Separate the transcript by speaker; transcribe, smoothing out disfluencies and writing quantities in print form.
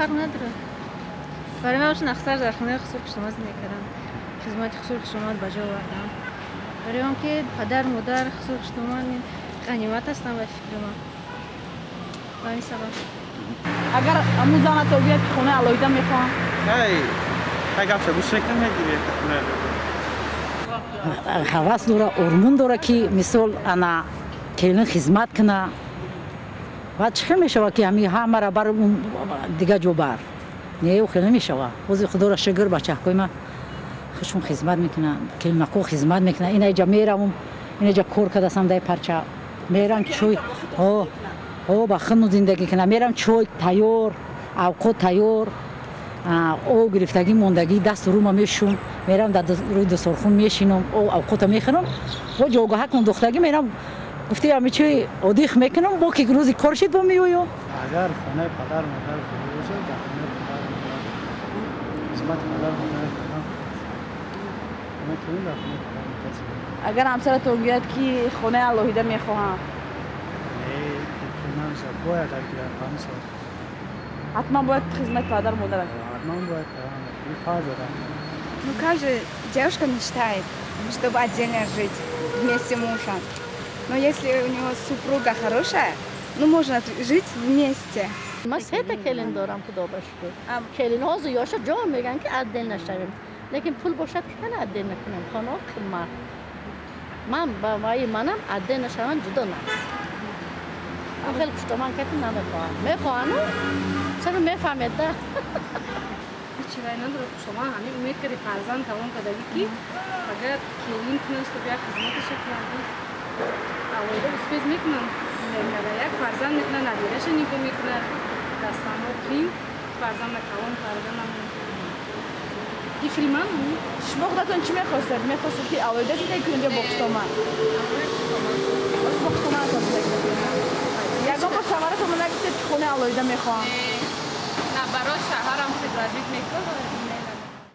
Speaker 1: Фарқ надорад. Барои ман нақсар дар хонаи хусур хушомад зиндагӣ кардан, хизмати хусур хушомад ба ҷо овардан. Барои он ки падар, модар, хусур хушомад ғанимат ҳастанд ба фикри ман. Ба ҳамин сабаб.
Speaker 2: Агар ҳамун занат гӯяд, ки хонаи алоҳида мехоҳам?
Speaker 3: Хай, гапша гӯш мекунам, мегирем хонаи алоҳида.
Speaker 4: Ҳавас дора, ормон дора, ки мисол ана келин хизмат куна. Баъд чӣ хел мешавад, ки ҳами ҳамара бар дига ҷо бар? Не, ӯ хел намешавад. Ҳозир, худоро шукр, бачаҳкои ман худшон хизмат мекунанд, келинако хизмат мекунанд. Инаҷа меравам, инаҷа кор кардастам, дай парча мерам, чой о ба худмон зиндагӣ кунам, мерам, чой тайёр, авқот тайёр, об гирифтагӣ мондагӣ, дасту рӯма мешум, мерам, дар рӯи дастархун мешинам, авқота мехӯрам, бо ҷойгоҳакон духтагӣ мерам, гуфти ҳами чой одих мекунам, бо ки рӯзи кор шид, бо меоям.
Speaker 5: Агар хонаи падар модар хуб бошад, дар хонаи падар модар хизмати падар модар кардан метавонем, дар хонаи падар модар зиндагӣ.
Speaker 2: Агар ҳамсаратон гӯяд, ки хонаи алоҳида мехоҳам?
Speaker 5: Не, намешавад, бояд агар ҳамсар.
Speaker 2: Ҳатман бояд хизмати падар модар?
Speaker 5: Ҳатман бояд кардан, ин фарз одам.
Speaker 6: Ну, каждая девушка мечтает, чтобы отдельно жить вместе мужа. Но если у него супруга хорошая, ну, можно жить вместе.
Speaker 7: Ман сета келин дорам, худо ба шукр. Келинҳо зиёша ҷон мегӯянд, ки отдельно нашавем, лекин пул бошад, ки кана отдельно накунем, хонаҳо қимат. Ман ба ваи манам отдельно нашаванд, ҷудо на. Ман хеле хуштоман кати намехоҳам, мехоҳану чаро мефаҳмед да.
Speaker 8: Ҳеҷ вай надорад. Хуштоман ҳамин умед карди, фарзанд калон кардагӣ, ки агар келин кунад, чтоб як хизматаша кунад, алоҳида успеть мекунам зиндагӣ карда, як фарзанд мекунад, набираша нигоҳ мекунад, дастамро қин фарзанда калон карданам, фикри ман.
Speaker 2: Шумо худатон чӣ мехостед? Мехостед, ки алоҳида зиндагӣ кунед ё бо хуштоман? Бо хуштоманатон зиндагӣ мекунед. Ягон бор шавҳаратон нагуфтед, ки хонаи алоҳида мехоҳам?
Speaker 8: На, барои шавҳарам предложить мекунад.